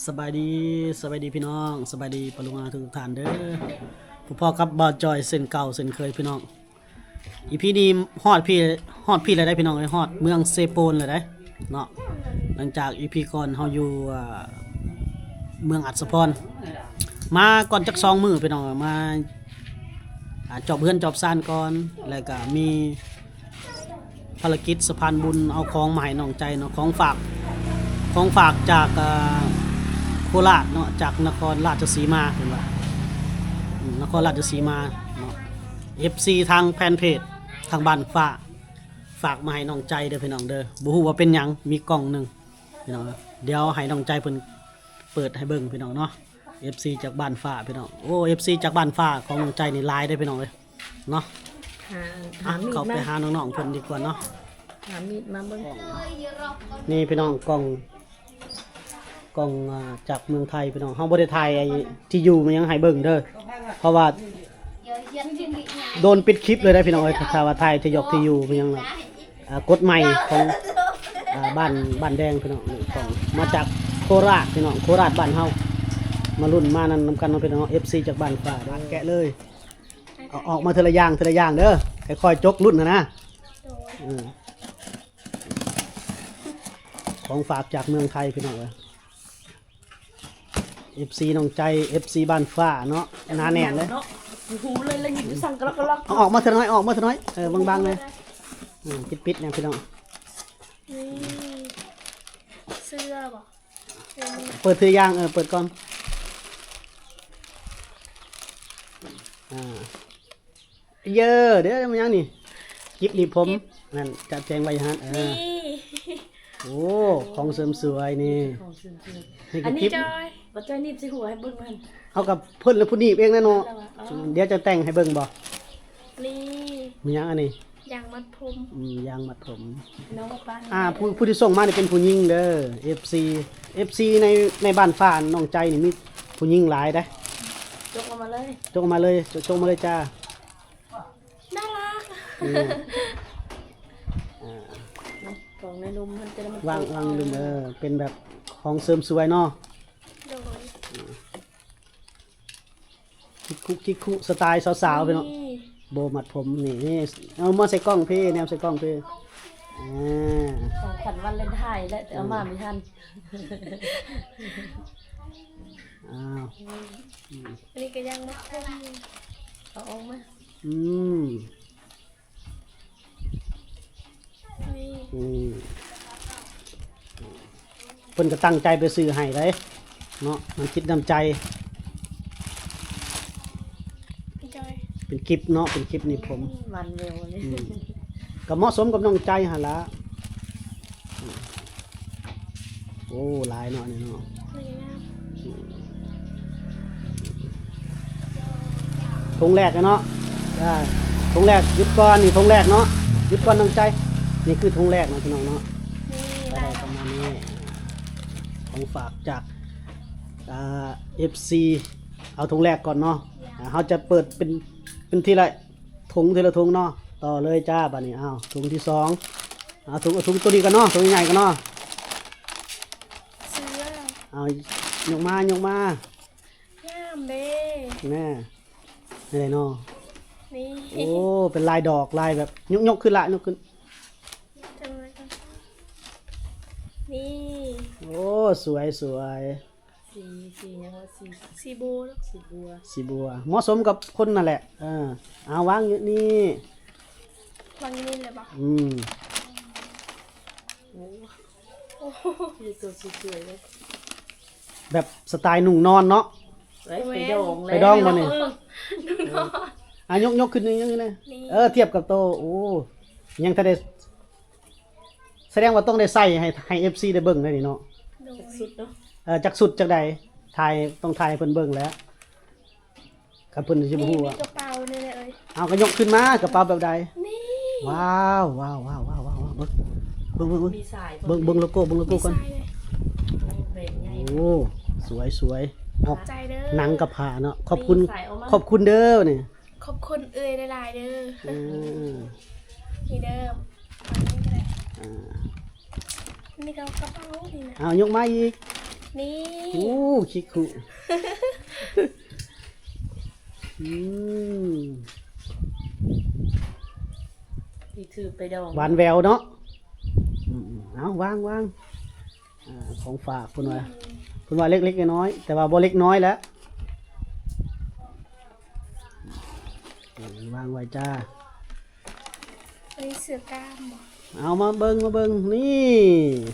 ສະບາຍດີ ສະບາຍດີພີ່ນ້ອງ ສະບາຍດີປ້າລຸງອາທຸກໆທ່ານເດີ. ພົບພໍ້ກັບບ່າວຈອຍເຊັ່ນເກົ່າເຊັ່ນເຄີຍພີ່ນ້ອງ. ອີພີນີ້ຮອດພີ້ ຮອດພີ້ແລ້ວໄດ໋ພີ່ນ້ອງເອີຍ ຮອດເມືອງເຊໂປນແລ້ວໄດ໋ເນາະ. ຫຼັງຈາກອີພີກ່ອນເຮົາຢູ່ ອ່າ ເມືອງອັດສະພອນ ມາກ່ອນຈັກສອງມື້ພີ່ນ້ອງ ມາ ອ່າ ຈອບເຮືອນຈອບຊານກ່ອນ ແລ້ວກະມີ ພາລະກິດສະພານບຸນ ເອົາຂອງມາໃຫ້ນ້ອງໃຈເນາະ ຂອງຝາກ ຂອງຝາກຈາກ ເອີ ໂຄລາດເນາະ ຈາກນະຄອນລາດຊະສີມາ ເພິ່ນວ່າ ອືມ ນະຄອນລາດຊະສີມາເນາະ. ເອັຟຊີທາງແຟນເພຈທາງບ້ານຟ້າ ຝາກມາໃຫ້ນ້ອງໃຈເດີພີ່ນ້ອງເດີ. ບໍ່ຮູ້ວ່າເປັນຫຍັງ ມີກ່ອງໜຶ່ງພີ່ນ້ອງ ດຽວໃຫ້ນ້ອງໃຈເພິ່ນເປີດໃຫ້ເບິ່ງພີ່ນ້ອງເນາະ. ເອັຟຊີຈາກບ້ານຟ້າພີ່ນ້ອງ ໂອ້ ເອັຟຊີຈາກບ້ານຟ້າຂອງນ້ອງໃຈນີ້ຫຼາຍເດ້ພີ່ນ້ອງເອີຍເນາະ. ຫາ ອ່ະ ເຂົ້າໄປຫານ້ອງໆເພິ່ນດີກວ່າເນາະ ຫາມີດມາເບິ່ງ. ນີ້ພີ່ນ້ອງ ກ່ອງ ກ່ອງ ອ່າ ຈາກເມືອງໄທພີ່ນ້ອງ. ເຮົາບໍ່ໄດ້ຖ່າຍໄອ້ທີ່ຢູ່ມັນຫຍັງໃຫ້ເບິ່ງເດີ ເພາະວ່າໂດນປິດຄລິບເລີຍໄດ໋ພີ່ນ້ອງເອີຍ ຖ້າວ່າຖ່າຍທີ່ຢອກທີ່ຢູ່ມັນຫຍັງນະ. ອ່າ ກົດໃໝ່ຂອງ ອ່າ ບ້ານ ບ້ານແດງພີ່ນ້ອງ. ນີ້ຂອງມາຈາກໂຄລາດພີ່ນ້ອງ ໂຄລາດບ້ານເຮົາ. ມາລຸ້ນມານັ້ນນຳກັນເນາະພີ່ນ້ອງເນາະ ເອັຟຊີຈາກບ້ານຟ້າ. ແກະເລີຍ ເອົາອອກມາເທື່ອລະຢ່າງເທື່ອລະຢ່າງເດີ ຄ່ອຍໆຈົກລຸ້ນຫັ້ນນະ. ເອີ ຂອງຝາກຈາກເມືອງໄທພີ່ນ້ອງເອີຍ. ເອັຟຊີນ້ອງໃຈ ເອັຟຊີບ້ານຟ້າເນາະ ໜາແໜ້ນເລີຍ ເນາະ ຮູ້ເລີຍລະຍິນຢູ່ສັ່ງກະລັກກະລັກ. ເອົາອອກມາເທື່ອໜ້ອຍ ອອກມາເທື່ອໜ້ອຍ ເອີ ບາງໆແດ່ ເອີ ປິດໆແດ່ພີ່ນ້ອງ. ນີ້ເສື້ອບໍ່ ເປີດເທື່ອຢ່າງ ເອີ ເປີດກ່ອນ. ອ່າ ເຢີ ເດີ ແມ່ນຫຍັງນີ້ ກິບໜີບຜົມ ກິບ ນັ້ນ ຈະແຈງໄວ້ຫັ້ນ ເອີ ນີ້ ໂອ້ ຂອງເສີມສວຍນີ້ ຂອງເສີມສວຍ ນີ້ ອັນນີ້ ກິບ ຈອຍ ບໍ່ຈອຍໜີບໃສ່ຫົວໃຫ້ເບິ່ງຫັ້ນ. ເອົາກັບເພິ່ນລະຜູ້ໜີບເອງແຫຼະເນາະ ເອົາ ດຽວຈະແຕ່ງໃຫ້ເບິ່ງບໍ່? ນີ້ ມີຫຍັງອັນນີ້? ຢາງມັດຜົມ ອືມ ຢາງມັດຜົມ. ນ້ອງວ່າປ້າ ອ່າ ຜູ້ ຜູ້ທີ່ສົ່ງມານີ້ເປັນຜູ້ຍິງເດີ ເອັຟຊີ ເອັຟຊີໃນ ໃນບ້ານຟ້ານ້ອງໃຈນີ້ມີຜູ້ຍິງຫຼາຍເດ້. ຈົກອອກມາເລີຍ ຈົກອອກມາເລີຍ ຈົກມາເລີຍຈ້າ. ໜ້າລັກ ເອີ ອ່າ ຂອງໃນລຸ່ມມັນຈະໄດ້ ວາງ ວາງລຸ່ມ ເອີ ເປັນແບບຂອງເສີມສວຍເນາະ. ໂດຍ ຄິກຄຸ ຄິກຄຸ ສະໄຕລ໌ສາວໆ ພີ່ນ້ອງ ນີ້ ໂບມັດຜົມ ນີ້ ນີ້ ເອົາມາໃສ່ກ້ອງພີ້ ແນມໃສ່ກ້ອງພີ້ ອ່າ ຂອງຂວັນວາເລັນທາຍແຫຼະ ແຕ່ເອົາມາ ອືມ ບໍ່ທັນ. ອ້າວ ນີ້ ອັນນີ້ກະຍັງມັດຜົມ ເອົາອອກມາ ອືມ ນີ້ ອືມ ເພິ່ນກະຕັ້ງໃຈໄປຊື້ໃຫ້ເດ້ເນາະ ນ້ຳຈິດນ້ຳໃຈ ເປັນກິບເນາະ ເປັນກິບນີ້ຜົມ ອືມ ກະເໝາະສົມກັບນ້ອງໃຈຫັ້ນລະ. ໂອ້ ຫຼາຍເນາະ ນີ້ເນາະ ນີ້ງາມ ຖົງແລກເນາະ ອ່າ ຖົງແລກ ຢຸດກ່ອນ ນີ້ຖົງແລກເນາະ ຢຸດກ່ອນນ້ອງໃຈ ນີ້ຄືຖົງແລກເນາະ ພີ່ນ້ອງເນາະ ນີ້ ກະໄດ້ປະມານນີ້ ຂອງຝາກຈາກ ອ່າ ເອັຟຊີ ເອົາຖົງແລກກ່ອນເນາະ ເຮົາຈະເປີດເປັນ ເປັນທີລະ ຖົງທີລະຖົງເນາະ ຕໍ່ເລີຍຈ້າ ບາດນີ້ ອ້າວ ຖົງທີສອງ ເອົາຖົງ ເອົາຖົງໂຕນີ້ກ່ອນເນາະ ຖົງໃຫຍ່ກ່ອນເນາະ ເສື້ອ ເອົາ ຍົກມາ ຍົກມາ ງາມເດ້ ແນ່ ແນວໃດເນາະ ນີ້ ໂອ້ ເປັນລາຍດອກ ລາຍແບບ ຍົກ ຍົກຂຶ້ນລະ ຍົກຂຶ້ນ ນີ້ ໂອ້ ສວຍ ສວຍ. ສີ ສີຫຍັງວະ ສີ ສີບົວເນາະ ສີບົວ ສີບົວ ເໝາະສົມກັບຄົນນັ້ນແຫຼະ ເອີ ເອົາວາງຢູ່ນີ້ ວາງຢູ່ນີ້ເລີຍບໍ່? ອືມ ໂອ້ ໂອ້ ມີໂຕສວຍໆເລີຍ ແບບສະໄຕລ໌ນຸ່ງນອນເນາະ ເອີຍ ໄປດອງ ໄປດອງບໍ່ນີ້? ເອີ ນຸ່ງນອນ ອ່ະ ຍົກ ຍົກຂຶ້ນນີ້ ຍົກຂຶ້ນນີ້ ນີ້ ເອີ ທຽບກັບໂຕ ໂອ້ ຍັງທັນໄດ້ ສະແດງວ່າຕ້ອງໄດ້ໃສ່ໃຫ້ ໃຫ້ເອັຟຊີໄດ້ເບິ່ງໄດ໋ນີ້ເນາະ ໂດຍ ຈັກຊຸດເນາະ ເອີ ຈັກຊຸດຈັກໃດ ຖ່າຍ ຕ້ອງຖ່າຍໃຫ້ເພິ່ນເບິ່ງແຫຼະ ຄັນເພິ່ນຊິບໍ່ຮູ້ ມີ ມີ ວ່າ ກະເປົານີ້ແຫຼະເອີຍ ເອົາ ກະຍົກຂຶ້ນມາ ກະເປົາແບບໃດ ນີ້ ວ້າວ ວ້າວ ເບິ່ງ ເບິ່ງ ເບິ່ງ ມີສາຍ ເບິ່ງ ເບິ່ງໂລໂກ້ ເບິ່ງໂລໂກ້ກ່ອນ ມີສາຍເລີຍ ໂອ້ ສວຍ ສວຍ ອອກ ຂອບໃຈເດີ ໜັງກັບຜ້າເນາະ ຂອບຄຸນ ມີສາຍອອກມາ ຂອບຄຸນເດີນີ້ ຂອບຄຸນເອື້ອຍຫຼາຍໆເດີ ເອີ ນີ້ເດີ ອັນນີ້ກະໄດ້ ອ່າ ນີ້ກະກະເປົານີ້ນະ ເອົາ ຍົກມາອີກ ນີ້ ໂອ້ ຄິຄຸ ອືມ ທີ່ຖືໄປດອງ ຫວານແຫວວເນາະ. ອືມໆ ເອົາ ວາງໆ ອ່າ ຂອງຝາກເພິ່ນວ່າ ເພິ່ນວ່າເລັກໆນ້ອຍໆ ແຕ່ວ່າບໍ່ເລັກນ້ອຍແລ້ວ. ເອີ ວາງໄວ້ຈ້າ. ອັນນີ້ເສືອກ້າມບໍ່? ເອົາມາເບິ່ງ ມາເບິ່ງ ນີ້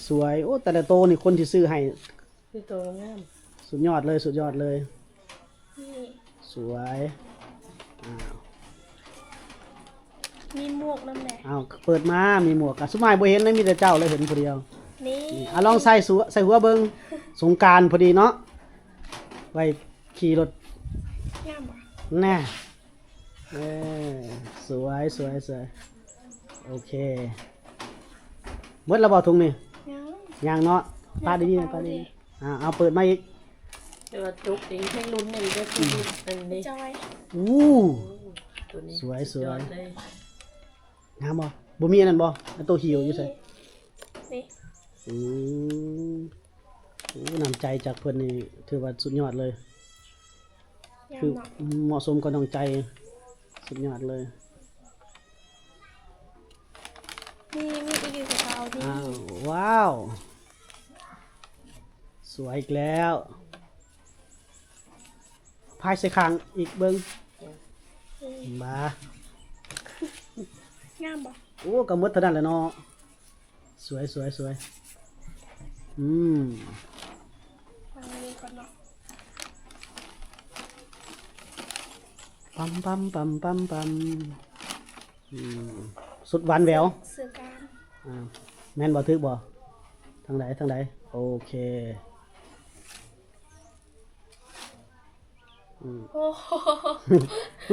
ສວຍ. ໂອ້ ແຕ່ລະໂຕນີ້ຄົນທີ່ຊື້ໃຫ້ ຄືໂຕງາມ ສຸດຍອດເລີຍ ສຸດຍອດເລີຍ. ນີ້ ສວຍ. ອ້າວ ມີໝວກນຳແຫຼະ. ອ້າວ ເປີດມາມີໝວກ ກະສຸມາຍບໍ່ເຫັນເລີຍ ມີແຕ່ເຈົ້າເລີຍເຫັນຜູ້ດຽວ. ນີ້ ນີ້ ເອົາລອງໃສ່ ໃສ່ຫົວເບິ່ງ ສົງການພໍດີເນາະ ໄວ້ຂີ່ລົດ. ງາມບໍ່? ແນ່ ເອີ ສວຍ ສວຍ ສວຍ. ໂອເຄ ໝົດແລ້ວບໍ່ຖົງນີ້? ຍັງ ຍັງເນາະ. ປະດີໆ ປະດີໆ. ອ່າ ເອົາເປີດມາອີກ. ແຕ່ວ່າຈົກນີ້ແຮງລຸ້ນນີ້ ໄດ້ຄືລຸ້ນອັນນີ້. ໂອ້ ໂຕນີ້ ສວຍ ສວຍ ສຸດຍອດເລີຍ. ງາມບໍ່? ບໍ່ມີອັນນັ້ນບໍ່? ອັນໂຕຫີວຢູ່ໃສ? ນີ້ ນີ້. ອືມ ໂອ້ ນ້ຳໃຈຈາກເພິ່ນນີ້ຖືວ່າສຸດຍອດເລີຍ. ງາມເນາະ ຄືເໝາະສົມກັບນ້ອງໃຈ ສຸດຍອດເລີຍ. ນີ້ ມີອີກຢູ່ກະເປົານີ້. ອ້າວ ວ້າວ ສວຍອີກແລ້ວ. ພາຍໃສ່ຂ້າງອີກເບິ່ງ. ອືມ ບາ ງາມບໍ່? ໂອ້ ກະໝົດເທົ່ານັ້ນແຫຼະເນາະ. ສວຍ ສວຍ ສວຍ. ອືມ ວາງນີ້ກ່ອນເນາະ. ປຳ ປຳ ປຳ ປຳ ປຳ. ອືມ ສຸດຫວານແຫວວ ເສືອກ້າມ. ອ່າ ແມ່ນບໍ່? ຖືກບໍ່? ທາງໃດ? ທາງໃດ? ໂອເຄ. ອືມ ໂອ້ໂຫ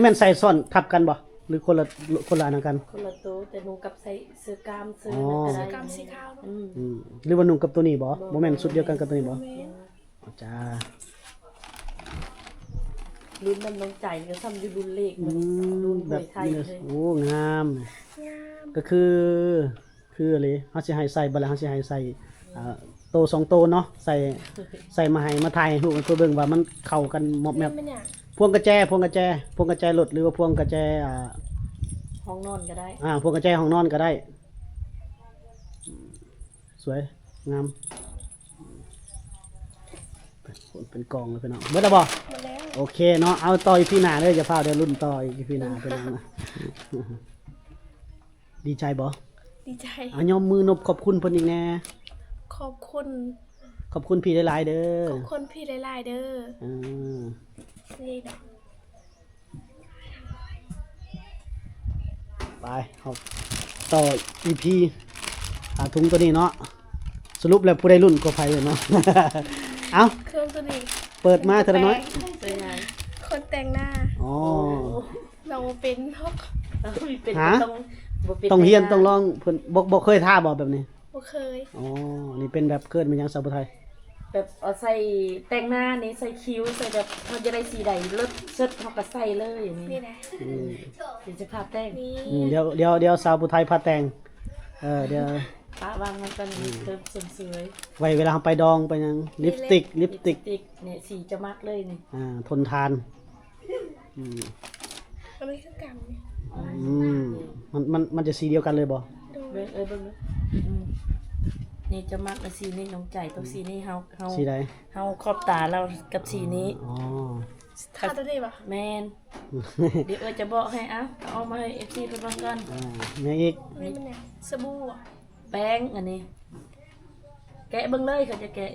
ແມ່ນໃສ່ຊ້ອນທັບກັນບໍ່ ຫຼືຄົນລະ ຄົນລະອັນນັ້ນກັນ? ຄົນລະໂຕ ແຕ່ນຸ່ງກັບໃສ່ເສື້ອກ້າມ ເສື້ອ ອໍ ນັ້ນກໍໄດ້ ເສື້ອກ້າມສີຂາວເນາະ. ອືມ ອືມ ຫຼືວ່ານຸ່ງກັບໂຕນີ້ບໍ່? ບໍ່ແມ່ນຊຸດດຽວກັນກັບໂຕນີ້ບໍ່? ບໍ່ແມ່ນ ອໍ ຈ້າ. ລຸ້ນນຳນ້ອງໃຈ ກໍສ່ຳຢູ່ລຸ້ນເລກ ອືມ ລຸ້ນ ແບບ ໄທເລີຍ. ໂອ້ ງາມ ງາມ ກໍຄື ຄືອີ່ຫຼີ ເຮົາຊິໃຫ້ໃສ່ ບັດລະເຮົາຊິໃຫ້ໃສ່ ອ່າ ໂຕສອງໂຕເນາະ ໃສ່ ໃສ່ມາໃຫ້ ມາຖ່າຍຮູບໃຫ້ເພິ່ນເບິ່ງວ່າມັນເຂົ້າກັນໝົດແມັບ. ແມ່ນຫຍັງ? ພວງກະແຈ ພວງກະແຈ ພວງກະແຈລົດ ຫຼືວ່າພວງກະແຈ ອ່າ ຫ້ອງນອນກໍໄດ້. ອ່າ ພວງກະແຈຫ້ອງນອນກໍໄດ້. ສວຍງາມ ເປັນກອງເລີຍພີ່ນ້ອງ. ເບິດແລ້ວບໍ່? ເບິດແລ້ວ. ໂອເຄເນາະ ເອົາຕໍ່ອີພີໜ້າເດີ ຢ່າຟ້າວເດີ ລຸ້ນຕໍ່ອີພີໜ້າພີ່ນ້ອງ. ດີໃຈບໍ່? ດີໃຈ. ອ່ະ ຍົກມືນົບຂອບຄຸນເພິ່ນອີກແດ່. ຂອບຄຸນ ຂອບຄຸນພີ່ຫຼາຍໆເດີ. ຂອບຄຸນພີ່ຫຼາຍໆເດີ. ເອີ ນີ້ດອກ. ໄປ ເຮົາຕໍ່ອີພີ ອ່າ ຖົງໂຕນີ້ເນາະ. ສະຫຼຸບແລ້ວຜູ້ໃດລຸ້ນກວ່າໃຜເນາະ? ເອົ້າ ເຄື່ອງໂຕນີ້ ເປີດມາເທື່ອລະໜ້ອຍ. ເປັນຫຍັງ? ຄົນແຕ່ງໜ້າ. ອໍ ໂອ້ ລອງບໍ່ເປັນດອກ. ເອີ ເປັນ ຫາ? ຕ້ອງ ບໍ່ເປັນ ຕ້ອງຮຽນ ແຕ່ງໜ້າ ຕ້ອງລອງ. ເພິ່ນບໍ່ ບໍ່ເຄີຍທາບໍ່ແບບນີ້? ບໍ່ເຄີຍ. ອໍ ນີ້ເປັນແບບ ເອີ້ນແມ່ນຫຍັງ ສາວຜູ້ໄທ? ແບບເອົາໃສ່ແຕ່ງໜ້ານີ້ ໃສ່ຄິ້ວ ໃສ່ແບບ ເຮົາຢາກໄດ້ສີໃດເລີດເຊີດ ເຮົາກໍໃສ່ເລີຍນີ້. ນີ້ນະ ອືມ ດຽວຈະພາແຕ່ງນີ້. ອືມ ດຽວ ດຽວ ດຽວສາວຜູ້ໄທພາແຕ່ງ. ເອີ ດຽວ ປະວາງມັນກ່ອນ. ອືມ ເພີ່ມເສີມສວຍ ໄວ້ເວລາເຮົາໄປດອງໄປຫຍັງ. ນີ້ແຫຼະ ລິບສະຕິກ ລິບສະຕິກ ລິບສະຕິກນີ້ ສີຈະມັກເລີຍນີ້. ອ່າ ທົນທານ. ອືມ ມັນຄືກັນ. ອືມ ມັນ ມັນ ມັນຈະສີດຽວກັນເລີຍບໍ່? ໂດຍ ເບິ່ງ ເອີ ເບິ່ງເດີ. ອືມ ນີ້ຈະມັກລະສີນີ້ ນ້ອງໃຈ ຕ້ອງສີນີ້. ເຮົາ ເຮົາ ສີໃດ? ເຮົາຂອບຕາລາວກັບສີນີ້. ອໍ ທາໂຕນີ້ບໍ່? ແມ່ນ. ດຽວເອື້ອຍຈະບອກໃຫ້. ເອົາ ເອົາອອກມາໃຫ້ເອັຟຊີເພິ່ນເບິ່ງກ່ອນ. ອ່າ ແມ່ນອີກ. ນີ້ມັນຫຍັງ? ສະບູບໍ່? ແປ້ງອັນນີ້. ແກະເບິ່ງເລີຍ ເຂົາຈະແກະ.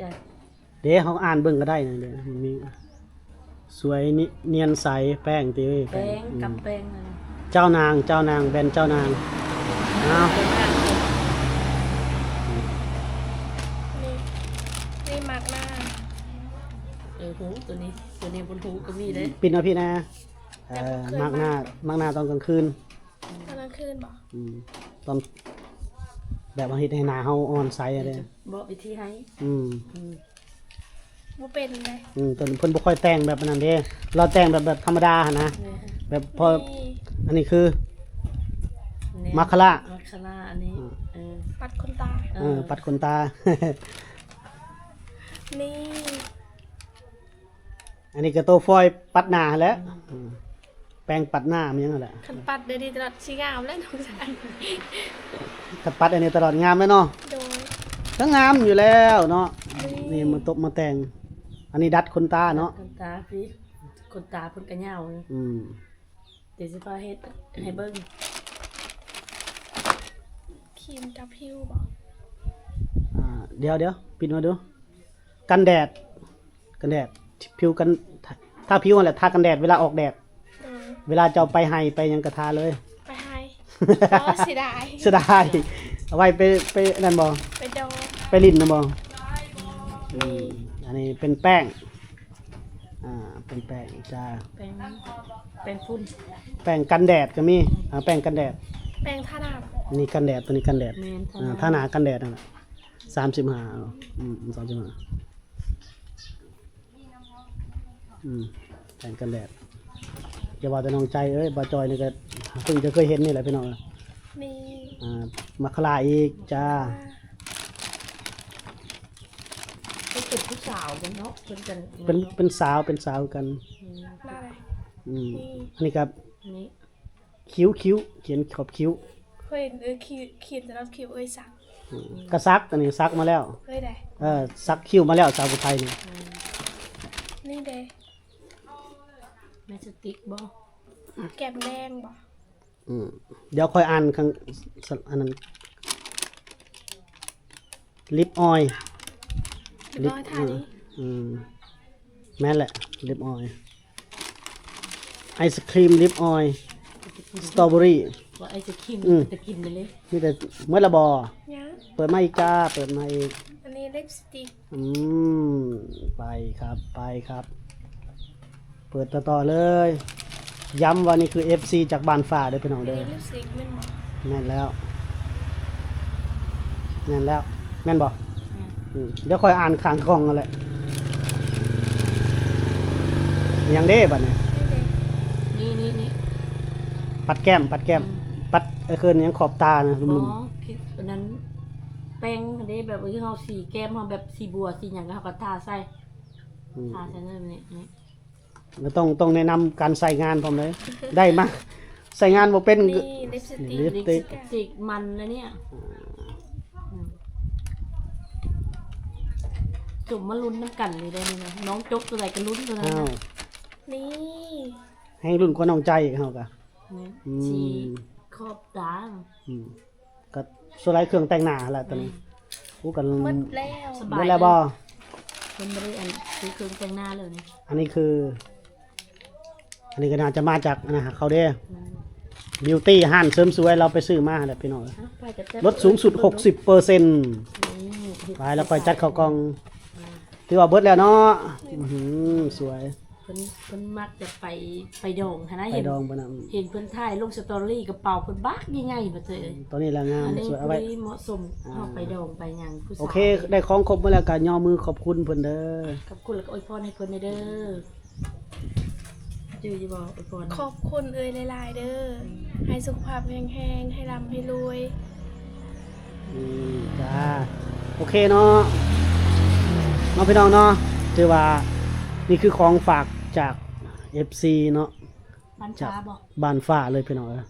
ເດ້ ເຮົາອ່ານເບິ່ງກໍໄດ້ນະ. ເດ້ ມັນມີ ສວຍ ນຽນໃສ ແປ້ງຕິ ແປ້ງ ອືມ ກັບແປ້ງນັ້ນ. ເຈົ້ານາງ ເຈົ້ານາງ ແບຣນເຈົ້ານາງ. ເອົາ ນີ້ ນີ້ມາກໜ້າ. ເອີ ຫູ ໂຕນີ້ ໂຕນີ້ບົນຫູກໍມີເດ້. ປິດເອົາພີ້ນະ. ເອີ ມາກໜ້າ ມາກໜ້າຕອນກາງຄືນ. ຕອນກາງຄືນບໍ່? ອືມ ຕອນແບບວ່າເຮັດໃຫ້ໜ້າເຮົາອ່ອນໃສເດ້. ບອກວິທີໃຫ້. ອືມ ອືມ ບໍ່ເປັນເດ້. ອືມ ເພິ່ນ ເພິ່ນບໍ່ຄ່ອຍແຕ່ງແບບອັນນັ້ນເດ້. ລາວແຕ່ງແບບ ແບບທຳມະດາຫັ້ນນະ. ແມ່ນ ແບບພໍ ນີ້ ອັນນີ້ຄື ນີ້ ມາຄາລາ ມາຄາລາ ອັນນີ້. ອືມ ເອີ ປັດຂົນຕາ. ເອີ ເອີ ປັດຂົນຕາ. ນີ້ ອັນນີ້ກໍໂຕຟອຍປັດໜ້າຫັ້ນແຫຼະ ອືມ ອືມ ແປງປັດໜ້າມັນຫຍັງຫັ້ນແຫຼະ ຄັນປັດໄດ້ນີ້ຕະຫຼອດຊິງາມແລ້ວນ້ອງຊາຍ ຄັນປັດອັນນີ້ຕະຫຼອດງາມແລ້ວເນາະ ໂດຍ ກໍງາມຢູ່ແລ້ວເນາະ ນີ້ ນີ້ມາຕົບມາແຕ່ງ ອັນນີ້ດັດຂົນຕາເນາະ ຂົນຕາ ພີ່ ຂົນຕາເພິ່ນກໍຍາວ ອືມ ດຽວຊິພາເຮັດໃຫ້ເບິ່ງ ຄຣີມທາຜິວບໍ? ອ່າ ດຽວໆ ປິດມາດູ ກັນແດດ ກັນແດດ ຜິວກັນ ທາ ທາຜິວຫັ້ນແຫຼະ ທາກັນແດດເວລາອອກແດດ ເອີ ເວລາເຈົ້າໄປໄຮ່ໄປຫຍັງກໍທາເລີຍ ໄປໄຮ່ ອໍ ເສຍດາຍ ເສຍດາຍ ເອົາໄວ້ໄປ ໄປນັ້ນບໍ? ໄປດອງ ໄປຫຼິ້ນນະບໍ? ອືມ ອັນນີ້ເປັນແປ້ງ ອ່າ ເປັນແປ້ງ ຈ້າ ແປ້ງ ແປ້ງຝຸ່ນ ແປ້ງກັນແດດກໍມີ ອ່າ ແປ້ງກັນແດດ ແປ້ງທາໜ້າ ນີ້ກັນແດດ ຕົວນີ້ກັນແດດ ແມ່ນ ອ່າ ທາໜ້າກັນແດດນັ້ນແຫຼະ ສາມສິບຫ້າ ອືມ ສາມສິບຫ້າ ອືມ ແປ້ງກັນແດດ ຢ່າວ່າແຕ່ນ້ອງໃຈເອີຍ ບ່າວຈ່ອຍນີ້ກໍເພິ່ງຈະເຄີຍເຫັນນີ້ແຫຼະພີ່ນ້ອງ ນີ້ ອ່າ ມາຄາລາອີກ ຈ້າ ອ່າ ເພິ່ນເປັນຜູ້ສາວກັນເນາະ ເພິ່ນກັນ ເປັນ ເປັນສາວ ເປັນສາວກັນ ອືມ ມາເລີຍ ອືມ ນີ້ ອັນນີ້ກໍ ນີ້ ຄິ້ວ ຄິ້ວ ຂຽນຂອບຄິ້ວ ເຄີຍເຫັນ ເອີ ຂຽນ ຂຽນສຳລັບຄິ້ວ ເອີຍ ສັກ ອືມ ກະສັກ ອັນນີ້ສັກມາແລ້ວ ເຄີຍໄດ້ ເອີ ສັກຄິ້ວມາແລ້ວ ສາວຜູ້ໄທນີ້ ອືມ ນີ້ເດ້ ແມສຕິກບໍ? ແກ້ມແດງບໍ? ອືມ ດຽວຂ້ອຍອ່ານຂ້າງ ອັນນັ້ນ ລິບອອຍ ລິບອອຍ ລິບ ທານີ້ ອືມ ແມ່ນແຫຼະ ລິບອອຍ ໄອສະຄຣີມລິບອອຍ ສະຕໍເບີຣີ ວ່າໄອສະຄຣີມ ອືມ ເປັນຕາກິນໄດ້ເລີຍ ມີແຕ່ ໝົດລະບໍ? ຍັງ ເປີດມາອີກຈ້າ ເປີດມາອີກ ອັນນີ້ລິບສະຕິກ ອືມ ໄປຄັບ ໄປຄັບ ເປີດຕໍ່ໆເລີຍ ຢ້ຳວ່ານີ້ຄືເອັຟຊີຈາກບ້ານຟ້າເດີພີ່ນ້ອງເດີ ອັນນີ້ລິບສະຕິກແມ່ນບໍ່? ແມ່ນແລ້ວ ແມ່ນແລ້ວ ແມ່ນບໍ່? ອືມ ດຽວຂ້ອຍອ່ານຂ້າງກ່ອງຫັ້ນແຫຼະ ຫຍັງເດ້ບັດນີ້ ນີ້ໆໆ ປັດແກ້ມ ປັດແກ້ມ ອືມ ປັດ ເອີ້ນຫຍັງ ຂອບຕານະ ລຸ້ມໆ ບໍ່ ອັນນັ້ນ ແປ້ງເດ້ ແບບເຮົາສີແກ້ມເຮົາ ແບບສີບົວສີຫຍັງ ເຮົາກໍທາໃສ່ ອືມ ທາໃສ່ເລີຍ ນີ້ ນີ້ ແລ້ວຕ້ອງ ຕ້ອງແນະນຳການໃຊ້ງານພ້ອມເດ້ ໄດ້ມາໃຊ້ງານບໍ່ເປັນ ນີ້ ລິບສະຕິກ ລິບສະຕິກ ລິບສະຕິກມັນນະເນຍ ອືມ ສົມມາລຸ້ນນຳກັນນີ້ໄດ້ນີ້ນະ ນ້ອງຈົບຕົວໃດກໍລຸ້ນຕົວນັ້ນນະ ອ້າວ ນີ້ ແຮງລຸ້ນກວ່ານ້ອງໃຈເຮົາກະ ແມ່ນ ອືມ ສີຂອບຕາ ອືມ ກໍສ່ວນຫຼາຍເຄື່ອງແຕ່ງໜ້າຫັ້ນແຫຼະຕອນນີ້ ອືມ ໂອ້ ກັນ ໝົດແລ້ວ ໝົດແລ້ວບໍ່? ເພິ່ນບໍ່ໄດ້ອັນ ຄືເຄື່ອງແຕ່ງໜ້າເລີຍນີ້ ອັນນີ້ຄື ອັນນີ້ກໍໜ້າຈະມາຈາກອັນນັ້ນເຂົາເດ້ ອືມ ບິວຕີ້ ຮ້ານເສີມສວຍ ລາວໄປຊື້ມາຫັ້ນແຫຼະພີ່ນ້ອງ ອ່ະ ໄປກັບແຈ໊ບ ລົດສູງສຸດຫົກສິບເປີເຊັນ ນີ້ ໄປ ແລ້ວຄ່ອຍຈັດເຂົ້າກ່ອງ ອ່າ ຖືວ່າເບິດແລ້ວເນາະ ອືມ ສວຍ ເພິ່ນ ເພິ່ນມັກຈະໄປ ໄປດອງຫັ້ນນະ ໄປດອງ ເຫັນ ເພິ່ນນະ ເຫັນເພິ່ນຖ່າຍລົງສະຕໍຣີ ກະເປົາເພິ່ນບັກໃຫຍ່ໆ ບໍ່ເຕີຍ ອືມ ຕອນນີ້ລະງາມ ອັນນີ້ສວຍ ເອົາໄວ້ ພໍດີເໝາະສົມ ອ່າ ເຮົາໄປດອງໄປຫຍັງ ຜູ້ສາວ ໂອເຄ ໄດ້ຂອງຄົບໝົດແລ້ວກະຍໍມືຂອບຄຸນເພິ່ນເດີ ຂອບຄຸນ ແລ້ວກະອວຍພອນໃຫ້ເພິ່ນແດ່ເດີ ຈື່ຢູ່ບໍ່? ອວຍພອນ ຂອບຄຸນເອີຍຫຼາຍໆເດີ ໃຫ້ສຸຂະພາບແຂງແຮງ ໃຫ້ລ່ຳໃຫ້ລວຍ ອືມ ຈ້າ ໂອເຄເນາະ ເນາະພີ່ນ້ອງເນາະ ຖືວ່ານີ້ຄືຂອງຝາກຈາກເອັຟຊີເນາະ ບ້ານຟ້າບໍ່? ບ້ານຟ້າເລີຍພີ່ນ້ອງເອີຍ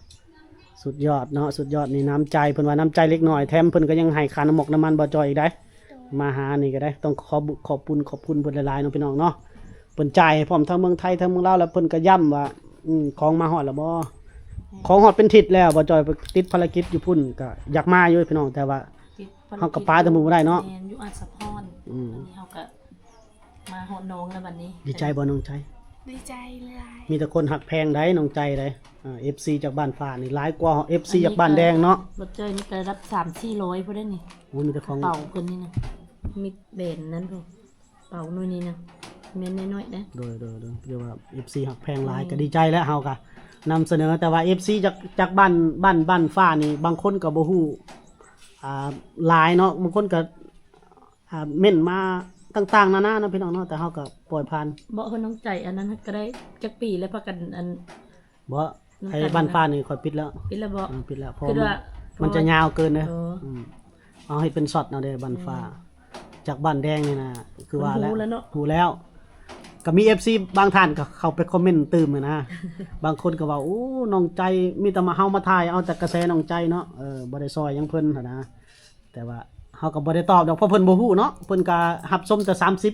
ສຸດຍອດເນາະ ສຸດຍອດ ນີ້ນ້ຳໃຈ ເພິ່ນວ່ານ້ຳໃຈເລັກນ້ອຍ ແຖມເພິ່ນກໍຍັງໃຫ້ຄ່ານ້ຳໝອກນ້ຳມັນບໍ່ຈ່ອຍອີກໄດ໋ ໂດຍ ມາຫານີ້ກໍໄດ້ ຕ້ອງຂໍບຸ ຂອບບຸນຂອບຄຸນເພິ່ນຫຼາຍໆເນາະພີ່ນ້ອງເນາະ ເພິ່ນຈ່າຍໃຫ້ພ້ອມທັງເມືອງໄທທັງເມືອງລາວ ແລ້ວເພິ່ນກໍຢ້ຳວ່າ ອືມ ຂອງມາຮອດແລ້ວບໍ່? ຂອງຮອດເປັນທິດແລ້ວ ບໍ່ຈ່ອຍໄປຕິດພາລະກິດຢູ່ພຸ້ນ ກໍຢາກມາຢູ່ພີ່ນ້ອງ ແຕ່ວ່າ ເຮົາກໍປາແຕ່ໝູ່ບໍ່ໄດ້ເນາະ ແມ່ນ ຢູ່ອາດສະພອນ ອືມ ອັນນີ້ເຮົາກໍມາຮອດນ້ອງແລ້ວບັດນີ້ ດີໃຈບໍ່ນ້ອງໃຈ? ດີໃຈຫຼາຍ ມີແຕ່ຄົນຮັກແພງໃດ໋ ນ້ອງໃຈໃດ໋ ອ່າ ເອັຟຊີຈາກບ້ານຟ້ານີ້ຫຼາຍກວ່າເອັຟຊີຈາກບ້ານແດງເນາະ ບໍ່ຈ່ອຍນີ້ກໍລະດັບສາມສີ່ຮ້ອຍພຸ້ນເດ້ນີ້ ໂອ້ ມີແຕ່ຂອງ ກະເປົາເພິ່ນນີ້ນະ ມີແບນນັ້ນພຸ້ນ ເປົາໜ່ວຍນີ້ນະ ແມ່ນນ້ອຍໆເດ້ ໂດຍໆໆ ຖືວ່າເອັຟຊີຮັກແພງຫຼາຍ ອືມ ກໍດີໃຈແລ້ວ ເຮົາກໍນຳສະເໜີ ແຕ່ວ່າເອັຟຊີຈາກ ຈາກບ້ານ ບ້ານ ບ້ານຟ້ານີ້ ບາງຄົນກໍບໍ່ຮູ້ ອ່າ ຫຼາຍເນາະ ບາງຄົນກໍ ອ່າ ເມັ້ນມາຕ່າງໆນານາເນາະພີ່ນ້ອງເນາະ ແຕ່ເຮົາກໍປ່ອຍຜ່ານ ບໍ່ ເພິ່ນນ້ອງໃຈ ອັນນັ້ນກໍໄດ້ຈັກປີແລ້ວ ພາກັນ ອັນ ບໍ່ ນຳກັນ ໄອ້ບ້ານຟ້ານີ້ຂ້ອຍປິດແລ້ວ ປິດແລ້ວບໍ່? ເອີ ປິດແລ້ວ ເພາະວ່າ ມັນ ມັນຈະຍາວເກີນເດ້ ເອີ ອືມ ເອົາໃຫ້ເປັນຊັອດເອົາເດ້ ບ້ານຟ້າ ອືມ ຈາກບ້ານແດງນີ້ນະ ຄືວ່າແລ້ວ ເພິ່ນຮູ້ແລ້ວເນາະ ຮູ້ແລ້ວ ກໍມີເອັຟຊີບາງທ່ານກໍເຂົ້າໄປຄອມເມັນຕື່ມຫັ້ນນະ ບາງຄົນກໍເວົ້າ ໂອ້ ນ້ອງໃຈ ມີແຕ່ມາ ເຮົາມາຖ່າຍເອົາແຕ່ກະແສນ້ອງໃຈເນາະ ເອີ ບໍ່ໄດ້ຊ່ອຍຫຍັງເພິ່ນຫັ້ນນະ ແຕ່ວ່າເຮົາກໍບໍ່ໄດ້ຕອບດອກ ເພາະເພິ່ນບໍ່ຮູ້ເນາະ ເພິ່ນກໍຮັບຊົມແຕ່ສາມສິບ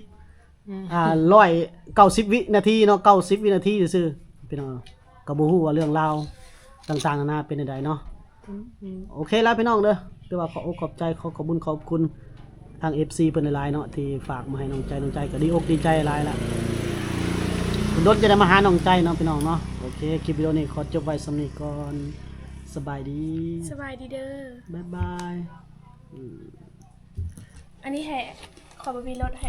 ອືມ ອ່າ ຮ້ອຍເກົ້າສິບວິນາທີເນາະ ເກົ້າສິບວິນາທີຊື່ໆ ພີ່ນ້ອງ ກໍບໍ່ຮູ້ວ່າເລື່ອງລາວຕ່າງໆນານາເປັນຈັ່ງໃດເນາະ. ອືມ ໂອເຄລະພີ່ນ້ອງເດີ ຖືວ່າຂໍອົກຂອບໃຈ ຂໍຂອບບຸນຂອບຄຸນທາງເອັຟຊີເພິ່ນຫຼາຍໆເນາະ ທີ່ຝາກມາໃຫ້ນ້ອງໃຈ ນ້ອງໃຈກໍດີອົກດີໃຈຫຼາຍລະ ດົນຈະໄດ້ມາຫານ້ອງໃຈເນາະ ພີ່ນ້ອງເນາະ. ໂອເຄ ຄລິບວິດີໂອນີ້ຂໍຈົບໄວ້ສ່ຳນີ້ກ່ອນ ສະບາຍດີ ສະບາຍດີເດີ ບາຍບາຍ ອືມ ອັນນີ້ໃຫ້ ຂ້ອຍບໍ່ມີລົດໃຫ້